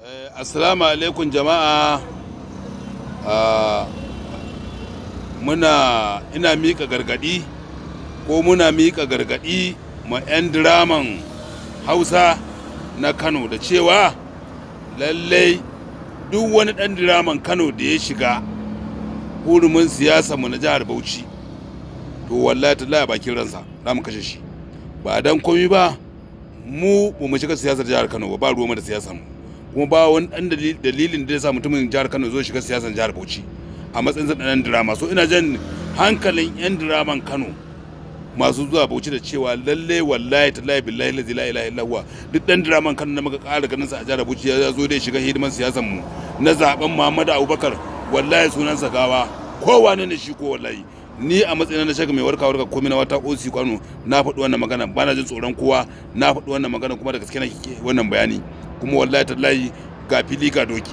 Assalamu alaikum jama'a. Muna ina miƙa gargaɗi ko muna miƙa gargaɗi ma 'yan diraman Hausa na Kano da cewa lallai duk wani ɗan diraman Kano da ya shiga hurumin siyasa mu na jihar Bauchi, to wallahi tallahi bakin ransa za mu kashe shi. Ba dan komi ba, mu ba mu shiga siyasar jihar Kano ba, ba ruwa da siyasar mu, kuma ba wani dan dalilin da ya sa mutumin jihar Kano zo shiga siyasar jihar Bauchi a matsayin sa dan drama. So ina jan hankalin yan draman Kano masu zuwa Bauchi da cewa lalle wallahi tallahi billahi la ilaha illa huwa, duk dan draman Kano da muka ƙara ganin sa a jihar Bauchi ya zo da shiga hidiman siyasar mu na zaben Muhammadu Abubakar, wallahi sunansa gawa, kowane ne shi ko wallahi. Ni a matsayin na shaka mai warka warka komai na wata osi kwano, na faɗi wannan magana, ba na jin tsoron kowa, na faɗi wannan magana kuma da gaske na wannan bayani, kuma wallahi tallahi ga fili ga doki.